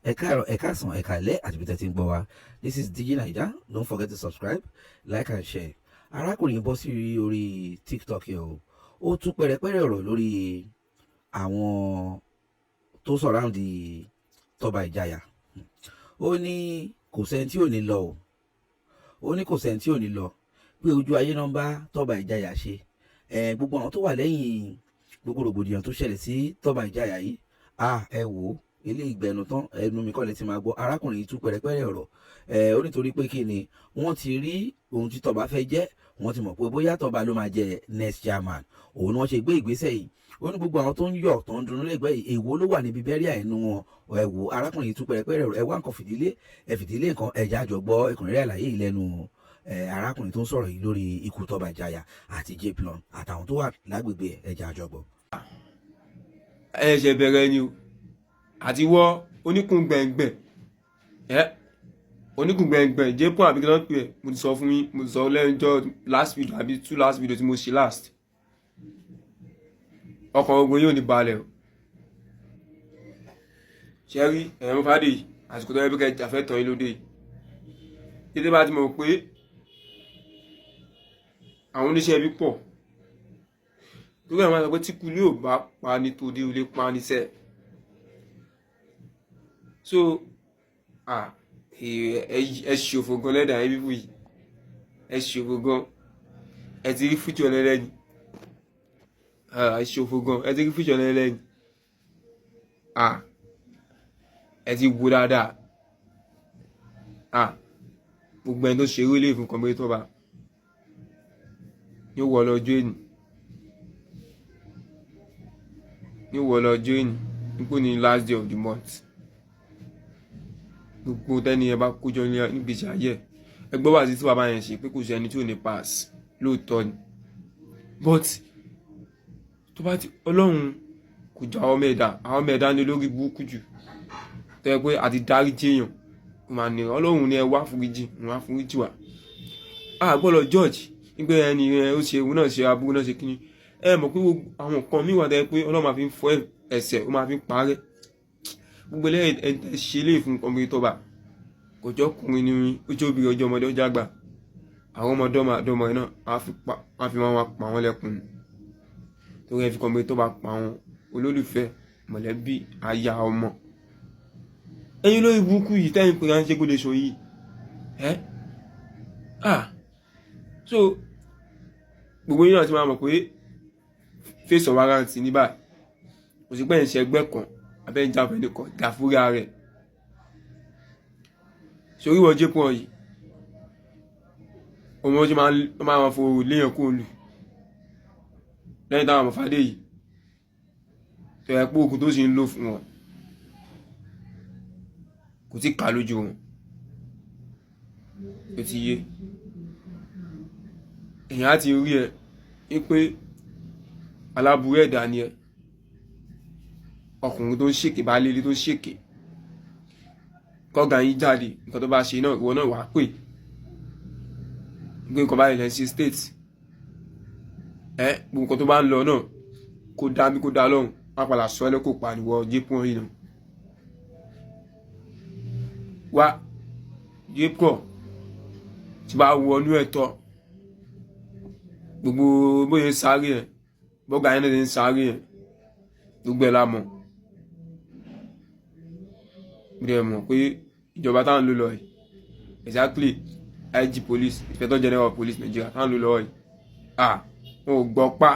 Ẹ káàárọ̀, ẹ káàsán, ẹ káalẹ́ àti bí tẹ́ ti ń gbọ́ wa. This is Digi Naija. Don't forget to subscribe, like and share. Arákùnrin bọ́ sí orí TikTok yẹn o. Ó tú pẹ̀rẹ̀pẹ̀rẹ̀ ọ̀rọ̀ lórí àwọn tó surround Tọ́ba Ìjàyà. Ó ní kò sẹ́ni tí ò ní lọ o. Ó ní kò sẹ́ni tí ò ní lọ, pé ojú ayé náà ń bá Tọ́ba Ìjàyà ṣe ẹ. Gbogbo àwọn tó wà lẹ́yìn gbogbo rògbòdìyàn tó ṣẹlẹ̀ sí Tọ́ba Ìjàyà yìí, a ẹ wò ó, ilé ìgbẹ́nu tán, ẹnu mi kọ́ lè ti máa gbọ́. Arákùnrin yìí tú pẹ̀rẹ̀pẹ̀rẹ̀ ọ̀rọ̀ ẹ. Ó nítorí pé kí ni, wọ́n ti rí ohun tí Tọ́ba fẹ́ jẹ́, wọ́n ti mọ̀ pé bóyá Tọ́ba ló máa jẹ next chairman, òun ni wọ́n ṣe gbé ìgbésẹ̀ yìí. Ó ní gbogbo àwọn tó ń yọ̀, tó ń dunnú lẹ́gbẹ̀ẹ́ yìí, èwo ló wà níbi burial ẹnu wọn? Ẹ wò, arákùnrin yìí tú pẹ̀rẹ̀pẹ̀rẹ̀ ọ̀rọ̀. Ẹ wá nǹkan fìdílé, ẹ fìdílé nǹkan, ẹ jẹ́ á jọ gbọ́ ẹ̀kúnrẹ́rẹ́ àlàyé yìí lẹ́nu arákùnrin tó ń sọ̀rọ̀ yìí lórí ikú Tọ́ba Ìjàyà àti Jplon àtàwọn tó wà lágbègbè. Ẹ jẹ́ á jọ gbọ́. Ẹ ṣe bẹ̀rẹ̀ ni o. Àti wọ́ oníkun gbẹ̀ngbẹ̀ ẹ, oníkun gbẹ̀ngbẹ̀ Jpon, àbí kí ló ń pè é? Mo ti sọ fún yín, mo ti sọ lẹ́jọ́ last video àbí two last video tí mo ṣe last. Ọkàn ogun yóò ní balẹ̀ o. Ṣe rí ẹ̀rọ fàdé yìí, àsìkò tó yẹ bí kẹjà fẹ́ tọ́ yín lóde yìí, títí bá ti mọ̀ pé àwọn oníṣẹ́ ibi pọ̀, torí àwọn máa sọ pé tí kulé ò bá pa ní tòde, ò lè pa ní sẹ́ẹ̀. So ẹ ṣòfò gan lẹ́dàá yín bíbù yìí, ẹ ṣòfò gan. Ẹ ti rí future lẹ́lẹ́ni. Ẹ ṣòfò gan, ẹ ti rí future lẹ́lẹ́ni. Ẹ ti wo dáadáa. Gbogbo ẹni tó ṣe eré lè fún kọ̀m̀pútà bá ní wọ́ lọ́jọ́ èní, ní wọ́ lọ́jọ́ èní, nípò ní last day of the month. Gbogbo tẹ́ni ẹ bá kójọ nígbèsí ayé ẹ, gbọ́ wá sí tí bàbá yẹn ṣe pé kò sí ẹni tí ò ní pass. Lóòótọ́ ni, but tó bá ti Ọlọ́run kò jọ àwọn ọmọ ẹ̀dá, àwọn ọmọ ẹ̀dá ní olórí burúkú jù, tó yẹ pé àti dáríjì èèyàn kò máa ní. Ọlọ́run ní ẹ wá foríjì, wọn á foríjì wá. A gbọ́dọ̀ judge nígbà ẹni ẹ ó ṣe, òun náà ṣe aburú náà, ṣe kíní. Ẹ mọ̀ pé àwọn nǹkan míì wà tó yẹ pé Ọlọ́run máa fi ń fọ ẹ̀ṣẹ̀, ó máa fi ń parẹ́ gbogbo ẹlẹ́yìn. Ẹ̀ tẹ́ ṣe lè fún ọmọ tó bá kò jọ ọkùnrin ni, ojú obìnrin, ọjọ́ ọmọdé, ọjọ́ àgbà, àwọn ọmọdé ọmọdé náà á fi máa pa wọ́n lẹ́kùn, torí ẹ fi kọ́ tó bá pa àwọn olólùfẹ́, mọ̀lẹ́bí, aya, ọmọ. Ẹ̀yin lórí burúkú yìí tẹ́yìn pé ránṣẹ́ kó lè sọ yìí ẹ́. So gbogbo yín náà ti máa mọ̀ pé face of warrant ní báyìí, kò sí pé ń ṣe ẹgbẹ́ kan abẹ́ ń jáfẹ́ nìkan gàfúrà rẹ̀ sórí wọ́n Jpon yìí. Ọmọ tí máa fò léèyàn kó lù lẹ́yìn táwọn ọmọ fàdé yìí tó yẹ pé oògùn tó sì ń lò fún wọn kò tí ká lójú wọn, ó ti yé èèyàn á ti rí ẹ ní pé aláburú ẹ̀dá ni ẹ. Ọkùnrin tó ń ṣèké bá lélẹ̀, tó ń ṣèké kọ́gà yín jáde, nǹkan tó bá ṣe náà, ìwọ náà wàá pè gbé nǹkan báyìí lẹ́sí state ẹ. Gbogbo nǹkan tó bá ń lọ náà, kó dá mi, kó dá lọ́hùn, wọ́n padà sọ ẹ́ lọ́kọ̀ pariwo Jpon yìí náà wá. Jpon tí bá wọnú ẹ̀ tọ́, gbogbo bóyá ń sáré ẹ̀, bọ́gà yẹn náà ti ń sáré ẹ̀, gbogbo ẹ̀ la mọ̀. Mo dẹ̀ mọ̀ pé ìjọba táwọn ń lò lọ yìí, exactly IG police, Inspector General of Police Nigeria táwọn ń lò lọ́wọ́ yìí, wọn ò gbọ́ pa,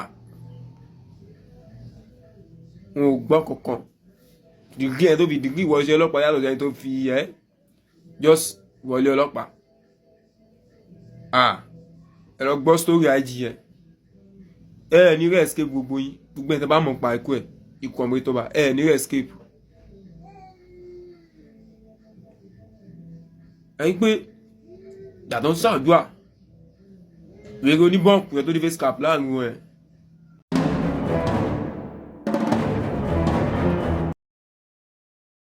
wọn ò gbọ́ kankan. Degree ẹ̀ tó fi degree wọ iṣẹ́ ọlọ́pàá yàtọ̀ sẹ́ni tó fi ẹ́ just wọlé ọlọ́pàá. Ẹ lọ gbọ́ story IG yẹn. Ẹ ní rẹ̀ escape, gbogbo yín, gbogbo ẹ̀ tẹ́ bá mọ̀ pa ikú ẹ̀, ikú ọmọ tó bá ẹ ní rẹ̀ escape. Ẹ̀yin pé dàtọ̀ ń ṣàdúrà wèrè oníbọ̀nkù yẹn tó ní face cap láàrin wọn ẹ̀.